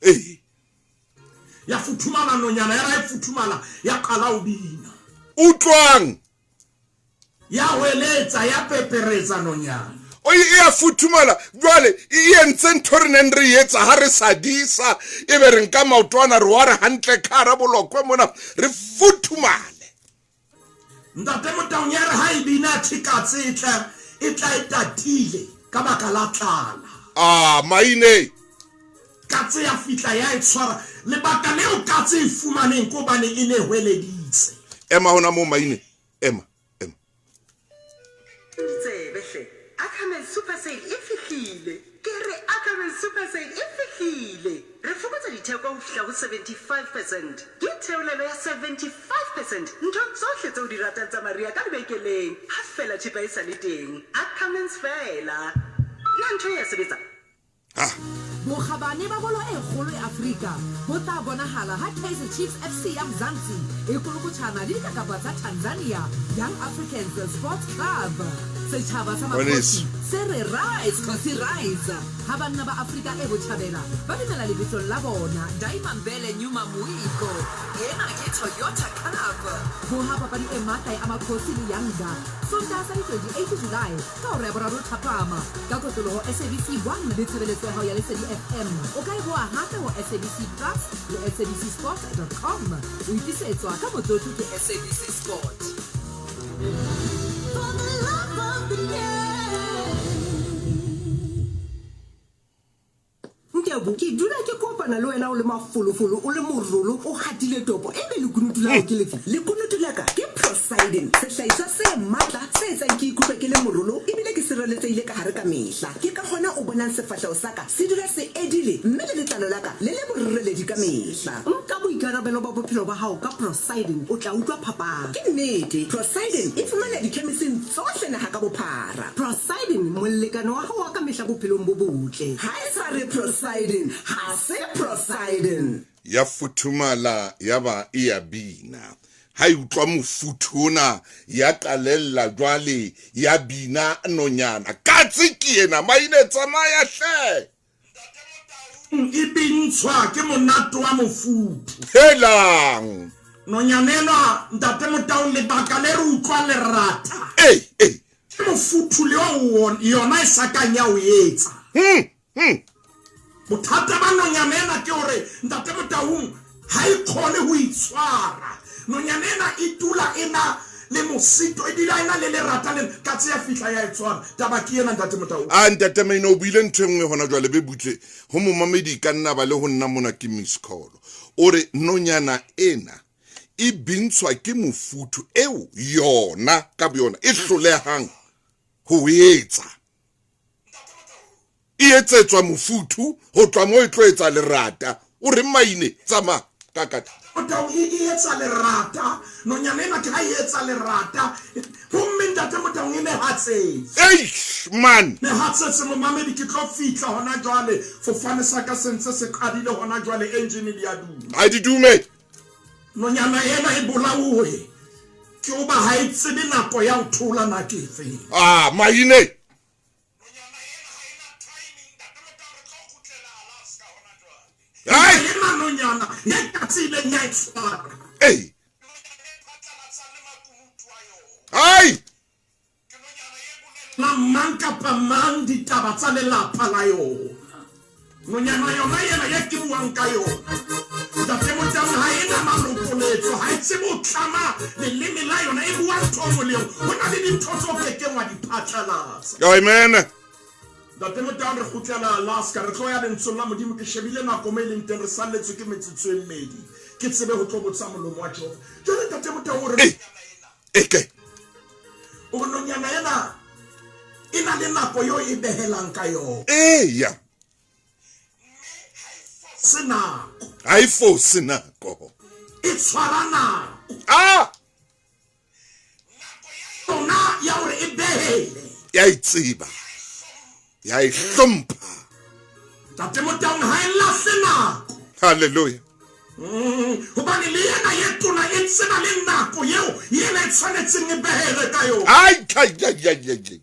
Ee. Ya futhumala nonyana, ya ra e futhumala, ya qala ho bina. Utlwang. Ya hweletsa, ya peperetsa nonyana. O e a futhumala jwale e entse ntho re neng re etsa ha re sa disa, ebe re nka maotwana re wa re hantle ka hara bolokwe mona re futhumale. Ntate Motaung ya re ha e bina thekatse e tla e tla e tatile ka baka la tlala. Ah, maine. Katse ya fihla ya e tshwara. Lebaka leo katse e fumaneng ke hobane e ne hweleditse. Ema hona moo maine. Ema, ema. Ditsebe hle. Ackermans Super Sale e fihlile. Ke re Ackermans Super Sale e fihlile. Re fokotsa ditheko ho fihla ho 75 percent. Ke theolelo ya 75 percent nthong tsohle tse o di ratang tsa mariha ka lebenkeleng, ha feela thepa e sa le teng. Ackermans feela. Na ntho e ya sebetsa? Bokgabane ba bolo e kgolo ya Afrika bo tla bonahala ha Kaizer Chiefs FC ya Mzansi e kolokotjhana le dikakapa tsa Tanzania, Young Africans Sports Club. Setjhaba sa Makgosi se re Rise Khosi Rise ha banna ba Afrika e Botjhabela ba dumela lebitsong la bona Daimambele Nyuma Moiko. Ena ke Toyota Cup. Boha papadi e matla ya Amakhosi le Yanga Sontaha sa di 28 July Ka hora ya boraro thapama, ka kotloloho SABC 1 le tshebeletso ya hao ya Lesedi FM. O ka e boha hape ho SABC Plus le sabcsport.com. O itlisetswa ka motlotlo ke SABC Sport. For the love of the game. Nkebu, ke dula ke kopana le wena o le mafolofolo, o le morolo, o hatile topo, ebe lekunutu la hao ke lefe? Lekunutu la ka ke Procyden, sehlahiswa se matla se etsang ke ikutlwe ke le morolo ebile ke sireletsehile ka hare ka mehla. Ke ka hona o bonang sefahleho sa ka se dula se edile mme le letlalo la ka le le boreledi ka mehla. Nka boikarabelo ba bophelo ba hao ka Procyden, o tla utlwa phapang. Ke nnete, Procyden e fumaneha dikhemising tsohle naha ka bophara. Procyden, molekane wa hao wa ka mehla bophelong bo botle. Ha e sa re Procyden, ha se Procyden. Ya futhumala ya ba e ya bina. Ha e utlwa mofuthu ona ya qalella jwale ya bina nonyana. Katse ke ena, maine tsamaya hle. E bintshwa ke monate wa mofuthu. Helang! Nonyana enwa Ntate Motaung lebaka le re utlwa lerata. Ee, ee. Ke mofuthu le o yona e sa kang ya o etsa. Bothata ba nonyana ena ke hore Ntate Motaung ha e kgone ho itshwara. Nonyana ena e dula e na le mosito, e dula e na le lerata le katse ya fihla ya e tshwara. Taba ke ena Ntate Motaung. A Ntate Maine o buile ntho e nngwe hona jwale be butle ho momamedi ka nna ba le ho nna mona ke miss call. O re nonyana ena E bintshwa ke mofuthu eo yona ka boyona e hlolehang ho etsa. E etsetswa mofuthu ho tloha moo e tlo etsa lerata. O re maine tsamaya kakata. Motau e e etsa lerata. Nonyana ena ke ha e etsa lerata. Gomme Ntate Motaung e mehatsetse. Eish man. Mehatsetse momamedi ke tlo fihla hona jwale. Fofane sa ka se ntse se qadile hona jwale engine di a duma. Ha di dume. Nonyana ena e bolaoe ke hoba ha e tsebe nako ya ho thola na ke efe. Ah maine. Ai! Ena nonyana e katse ileng ya e tshwara. Ei! Ai! La mang kapa mang ditaba tsa lelapa la yona. Nonyana yona ena ye ke buang ka yona, Ntate Motang, ha e na malokoletso, ha e tsebe ho tlama leleme la yona, e bua ntho e nngwe le e nngwe. Ho na le dintho tseo ke keng wa di phatlalatsa. Amen. Ntate Motang, re kgutlela Alaska, re tlo ya Lentsweng la Modimo. Ke shebile nako mo e leng teng, re salletswe ke metsotso e mmedi. Ke tsebe ho tlo botsa molomo wa Jehova. Jwale Ntate Motang o re, Eke. O re nonyana ena e na le nako eo e behelang ka yona. Eya. Se nako. Ha e fose nako. E tshwara nako. Ah! Yona ya hore e behele. Ya e tseba. Ya e hlompha. Ntate Motaung ha e lahle nako. Hallelujah. Hobane le yena ye tona e tseba le nako yeo yena e tshwanetseng e behele ka yona. Ai, ai, ai, ai, ai, ai.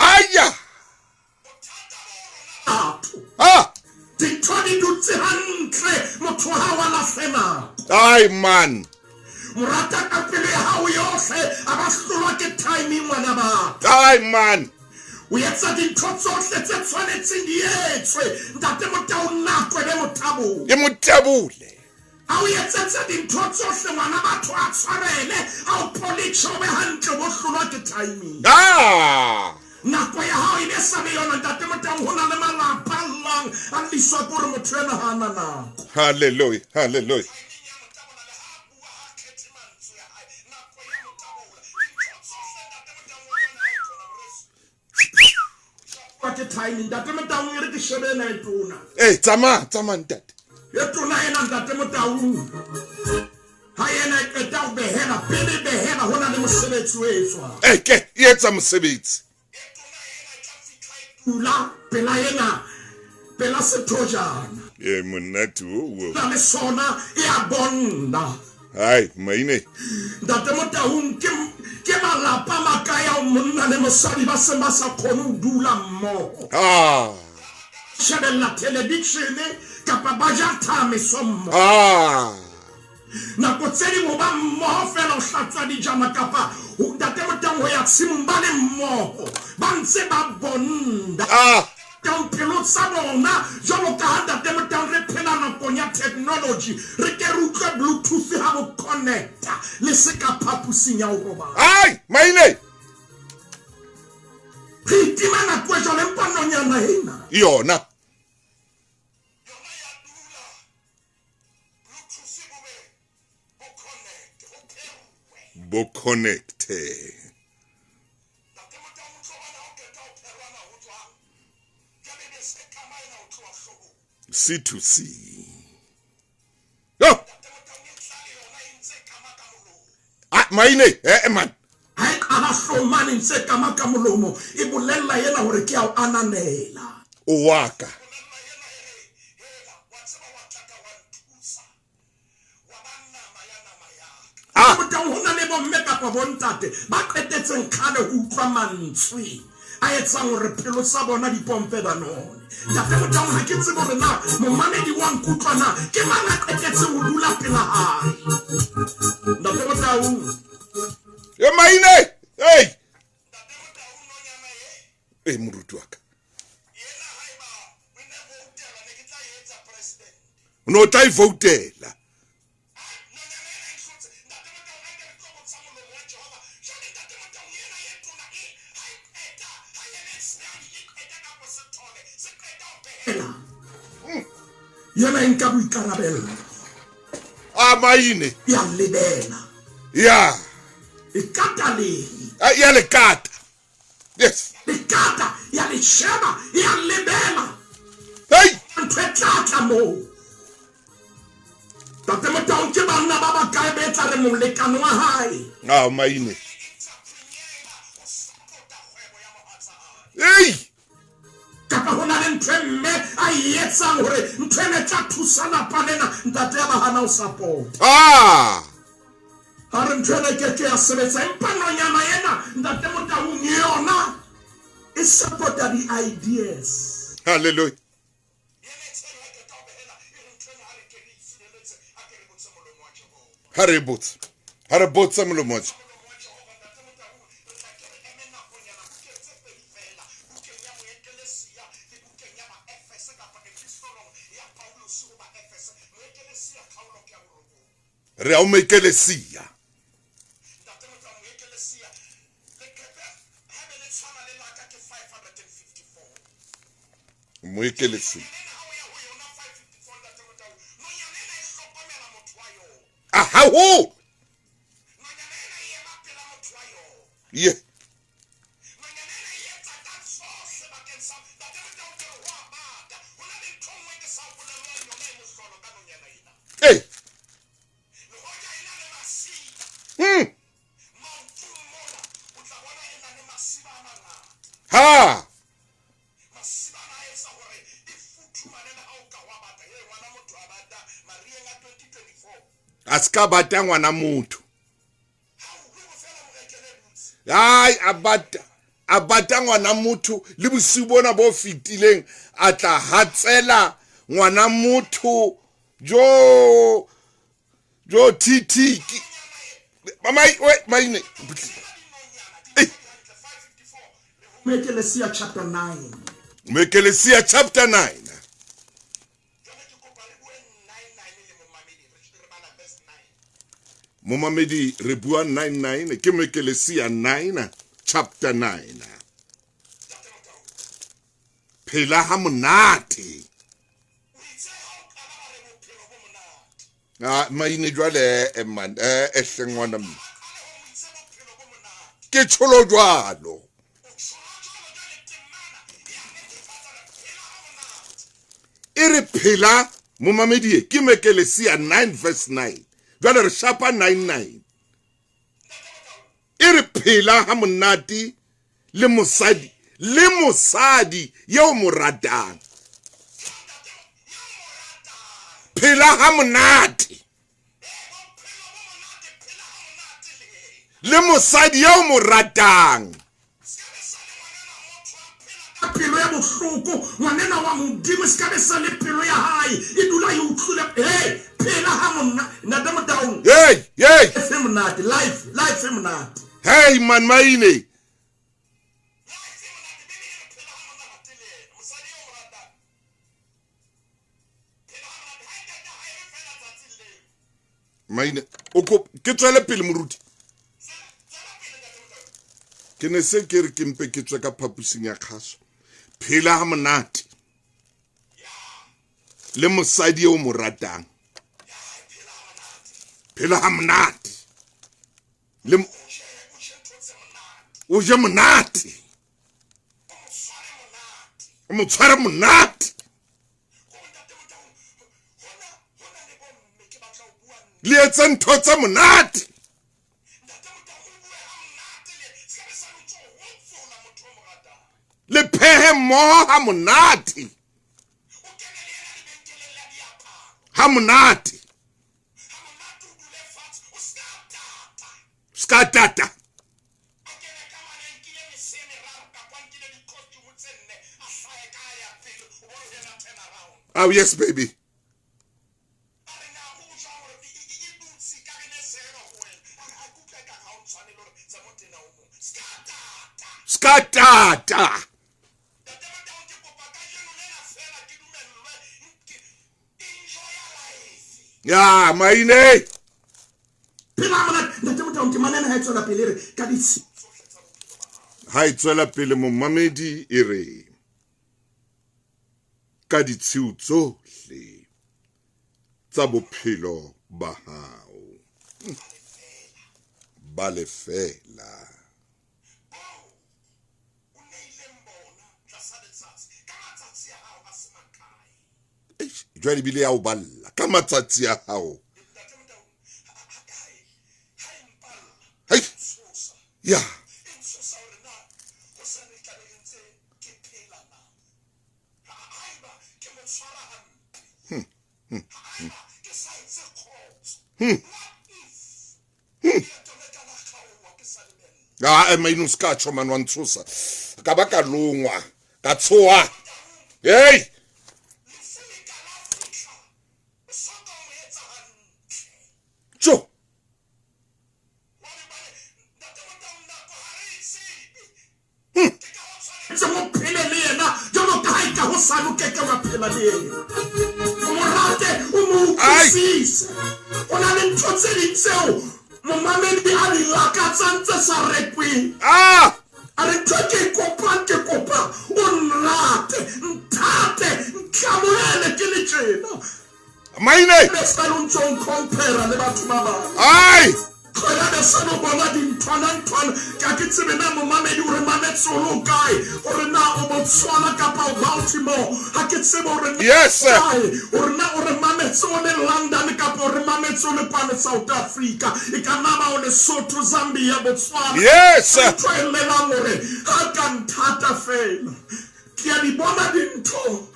Aya! Ah! Dintho di dutse hantle, motho ha wa lahle nako. Ai man. Morata ka pelo ya hao yohle, a ba hlolwa ke timing ngwana batho. Ai man. O etsa dintho tsohle tse tshwanetseng di etswe. Ntate Motau nako e be motabole. E motabole. A o etsetse dintho tsohle ngwana batho a tshwarele, a o politjhe o be hantle o bo hlolwa ke timing. Ah! Nako ya hao e be sa be yona Ntate Motau ho na le malapa a llang a lliswa ke hore motho enwa ha a na nako. Hallelujah, hallelujah. Ke timing Ntate Motaung e re ke shebe ena e tona. Eh tsamaya tsamaya ntate. E tona ena Ntate Motaung. Ha ena e qeta ho behela pele behela ho na le mosebetsi o etswang. Eh ke e etsa mosebetsi. Dula pela ena pela sethojana. E monate o. Na le sona e a bonna. Hai maine. Ntate Motaung ke ke malapa makae ao monna le mosadi ba seng ba sa kgone ho dula mmoho. Ah. Shebella thelebishene kapa ba ja thameso mmoho. Ah. Nako tse ding ho ba mmoho feela ho hlatswa dijana kapa ho Ntate Motaung ho ya tshimong ba le mmoho ba ntse ba bonda. Ah. Motaung pelo tsa bona jwalo ka ha Ntate Motaung re phela nakong ya technology re ke re utlwe bluetooth ha bo connecta le se ka phaposing ya ho robala. Ai maine. Re itima nako e jwalo empa nonyana ena. Yona. Bo connecte. C to C. Yo. Ah, maine, eh man. Ha e qala hlomane ntse kama ka molomo e bolella yena hore ke a o ananela. O wa ka. Ah. Motang ho na le bomme kapa bontate ba qetetseng kgale ho utlwa mantswe a etsang hore pelo tsa bona di pompe danone. Ntate Motaung ha ke tsebe hore na momamedi wa nkutlwa na ke mang a qetetseng ho dula pela hae. Ntate Motaung. E maine. Hey. E moruti wa ka. O ne o tla e voutela. Yena e nka boikarabello. A maine. Ya lebela. Ya. E kata lehi. Ya le kata. Yes. Le kata, ya le sheba, ya lebela. Hey! Ntho e tla tla moo. Tate Motaung ke banna ba bakae be tla re molekane wa hae. Ah, maine. Hey! Kapa ho na le ntho e mme a e etsang hore ntho ena e tla thusa lapa lena, ntate ya ba hana ho support. Ah! A re ntho ena e ke ke ya sebetsa, empa nonyana ena ntate Motaung yona e supporta di-ideas. Hallelujah. Ha re botse. Ha re botse molomo wa Re a o moekelesia. Moekelesia. A haholo. Ye. Hey. Ha. A ska bata ngwana motho. Ai, a bata ngwana motho le bosiu bona bo fetileng a tla hatsela ngwana motho jo jo TT Mama maine. Moekelesia chapter 9. Moekelesia chapter 9. Momamedi re bua 99 ke Moekelesia 9 chapter 9. Phela ha monate. Ah maine jwale man e hlengwana mme. Ke tsholo jwalo. E re phela momamedi ke Moekelesia 9 verse 9. Jwale re shapa 99. E re phela ha monate le mosadi eo mo ratang. Phela ha monate le mosadi eo mo ratang. Pelo ya bohloko ngwanena wa Modimo se ka be sa le pelo ya hae e dula e utlwile. Hey, phela ha monna ntate Motaung. Hey, hey. E monate life e monate. Hey man maine. Maine o ke tswele pele moruti. Ke ne se ke re ke mpe ke tswe ka phapusing ya kgaso. Phela ha monate le mosadi eo mo ratang. Phela ha monate le o je monate. O mo tshware monate. Le etse ntho tsa monate. Le phehe mmoho ha monate. Ha monate. Ska tata. Oh yes baby. Ska tata. Ya maine. Phela monate ntate Motaung ke manene ha e tswela pele re ka ditsi. Ha e tswela pele momamedi e re ka ditshiu tsohle tsa bophelo ba hao. Ba lefela. Jwale ebile ya o balla ka matsatsi a hao. Hei. Ya. Ah, maino ska tjho man wa ntshosa. Ka ba ka longwa, ka tshoha. Hey! Tjo. Ntse mo phele le yena jwalo ka ha e ka ho sa lokeke wa phela le yena. O mo rate, o mo utlwisise. O na le ntho tse ding tseo momamedi a di lakatsang tse sa rekweng. Ah! A re ntho ke kopang, ke kopa o nrate, nthate, ntlamohele ke le tjena. Maine! Be sa lo ntso ncompare le batho ba bang. Ai! Tlohela be sa lo bona dinthwana-nthwana. Ke ha ke tsebe na momamedi o re mametse o le o kae, hore na o Botswana kapa o Baltimore. Ha ke tsebe hore na Yes, sir. kae, hore na o re mametse o le London kapa o re mametse o le kwano South Africa. E ka nna ba o Lesotho, Zambia, Botswana. Yes, sir. Ntho e llelang hore ha ka nthata fela. Ke a di bona dintho.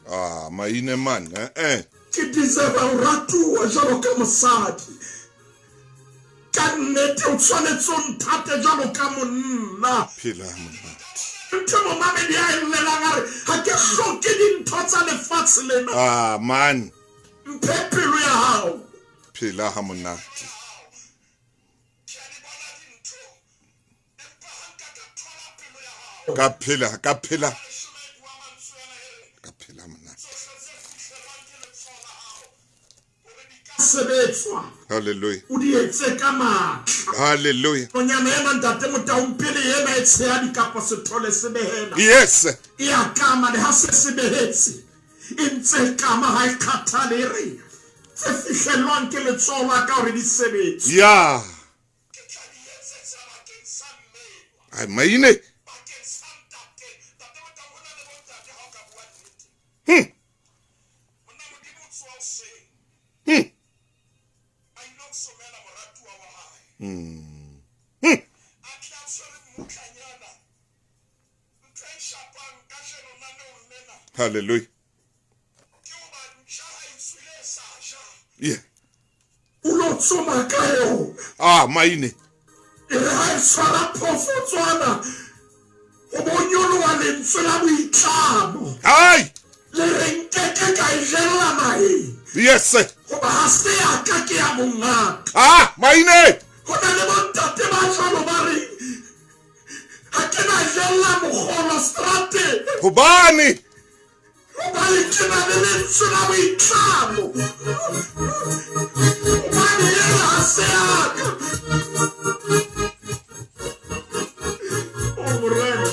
Ah, maine man, eh, eh. Ke deserve ho ratuwa jwalo ka mosadi. Ka nnete o tshwanetse o nthate jwalo ka monna. Phela monate. Ntho momamedi a e llelang a re ha ke hloke dintho tsa lefatshe lena. Ah, man. Mphe pelo ya hao. Phela ha monate. Ka phela, ka phela. Ka phela monate. Sebetswa. Hallelujah. O di etse ka matla. Hallelujah. Nonyana ena ntate Motaung pele ena e tshehadi kapa sethole se behela. Yes. E a kama le ha se se behetse. E ntse e kama ha e kgathale e re tse fihlellwang ke letsoho la ka hore di sebetse. Yeah. Ai maine. Hallelujah. Yeah. O lo tsoma ka yona. Ah, maine. E re ha e tshwara phoofotswana, ho bo nyoloha lentswe la boitlamo. Ai! Le re nkeke ka e jella naheng. Yes, sir. Hoba ha se ya ka ke ya mongaka. Ah, maine! Ho na le bontate ba jwalo ba reng ha ke na jella mokgolo strateng. Hobane? Hobane ke na le lentswe la boitlamo. Hobane ena ha se ya ka. Oh, Morena.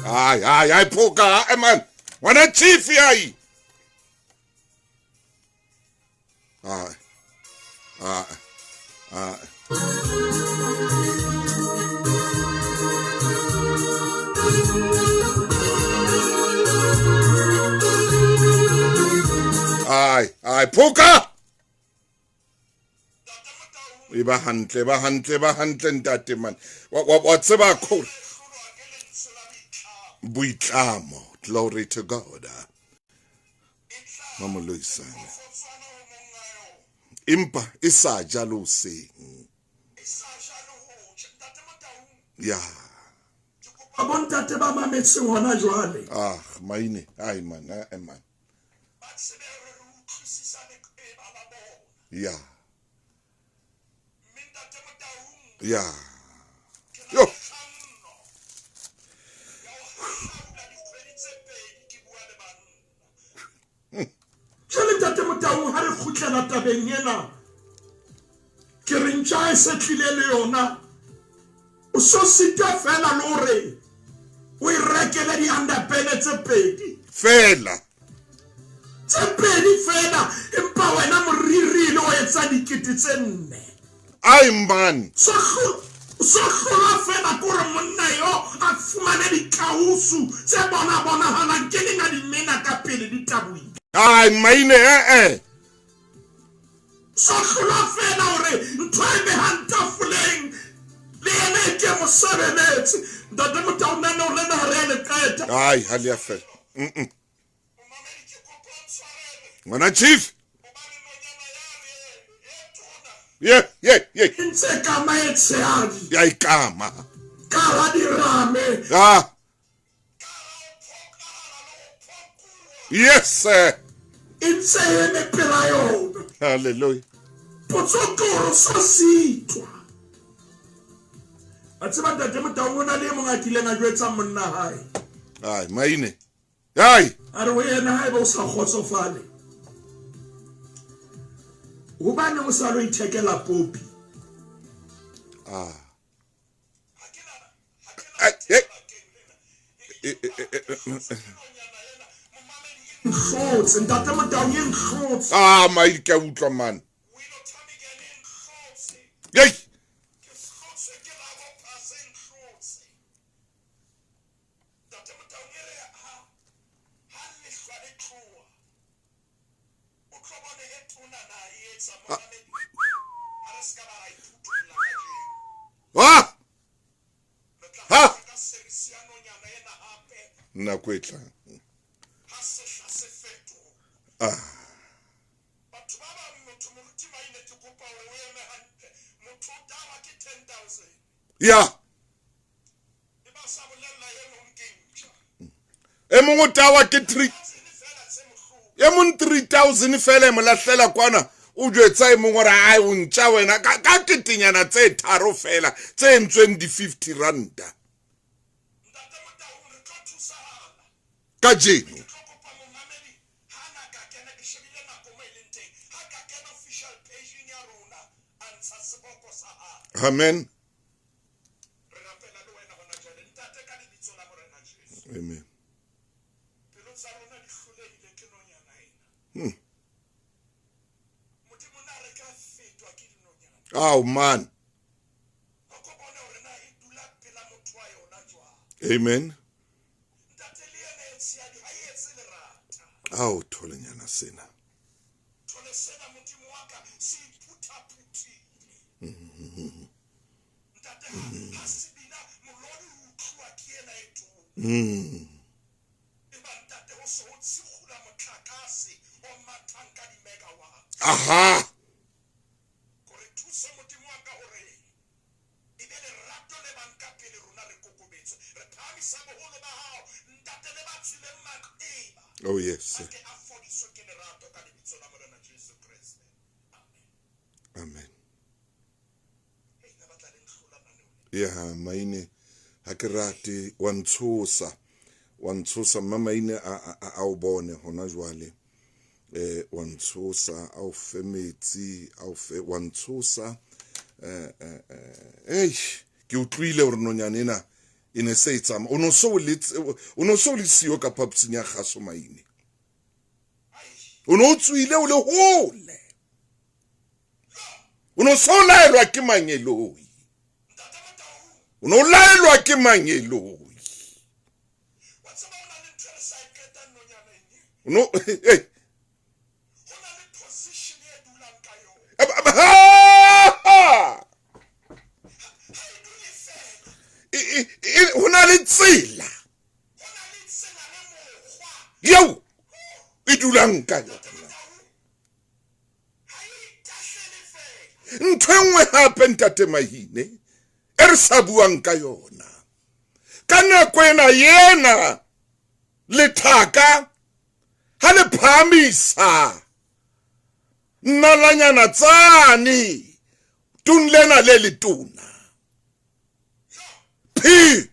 Ai, ai, ai, phoka, ai, man. Ngwana chief ai. Ai. Ai. Ai. Ai, ai, phoka. E ba hantle, ba hantle, ba hantle ntate man. Wa tseba khore. Boitlamo. Glory to God. Mamoloisane. Empa e sa ja le hoseng. Ya. Bontate ba mametseng hona jwale. Ah, maine, ai man, ai man. Ya. Ya. Yo. Jwale ntate Motaung ha re kgutlela tabeng ena, ke re ntja e se tlile le yona. O so sitwa fela le hore o e rekele di-underpene tse pedi. Fela. Tse pedi feela, empa wena moriri le o etsa 4000. Ai man. So hlolwa feela ke hore monna yo a fumane dikausu tse bona bonahalang ke neng a di mena ka pele di tabohile. Ai maine eh eh. So hlolwa feela hore ntho e behang tafoleng le yena e ke mo sebeletse. Ntate Motau lenaneo lena ha re a le qeta. Ai ha le a fela. Ngwana chief. Ye ye ye. Ntse kama e tshehadi. Ya ikama. Ka ha dirame. Ah. Yes sir. E ntse eme pela yona. Hallelujah. Potso ke hore sa sitwa. A tseba ntate Motaung o na le e mong a kileng a jwetsa monna hae. Ai maine. Ai. A re ho yena haeba o sa kgotsofale. Hobane o sa lo ithekela popi. Ah. Nhlotse ntate Motaung e nhlotse. Ah maine ke a utlwa man. Yey. Ah! Ha! Nako e tlang. Ah. Ya. E mong o tawa ke 3 e mong 3000 fela e mo lahlela kwana o jwetsa e mong gore ai o ntša wena ka ketenyana tse tharo fela tse entsweng di 50 ranta ka jeno. Amen. Amen. Oh man. Amen. Ao tholenyana sena. Aha. Oh yes. Amen. Ya maine ha ke rate wa ntshosa wa ntshosa mma maine a o bone hona jwale wa ntshosa a o fe metsi a o fe wa ntshosa eish ke utlwile hore nonyane ena e ne se e tsamaya o no so le siyo ka phaposing ya kgaso maine o no tswile o le hole o no so laelwa ke mangeloi o no laelwa ke mangeloi no hey ho na le tsela eo e dulang ka yona ntho e nngwe hape ntate Mahine e re sa buang ka yona ka nako ena yena lethaka ha le phahamisa nalanyana tsane tun lena le letona phi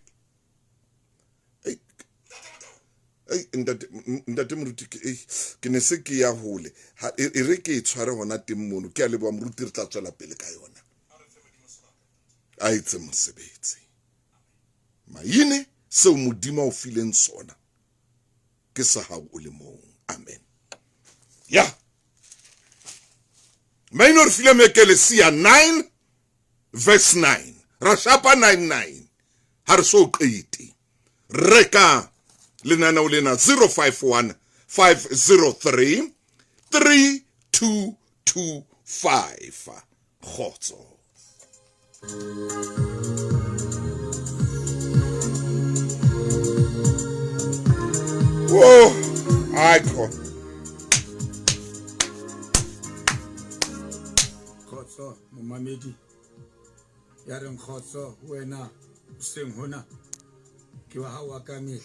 ntate moruti ke ne se ke ya hole e re ke e tshware hona teng mono ke a leboha moruti re tla tswela pele ka yona a etse mosebetsi maine seo Modimo a o fileng sona ke sa hao o le mong. Amen. Ya maino re file Mekelesia 9 verse 9, ra shapa 99 ha re so qete. Reka lenaneo lena 051 503 3225. Kgotso. Whoa, icon. Kgotso momamedi ya reng kgotso wena seng hona ke wa hao wa ka mehla.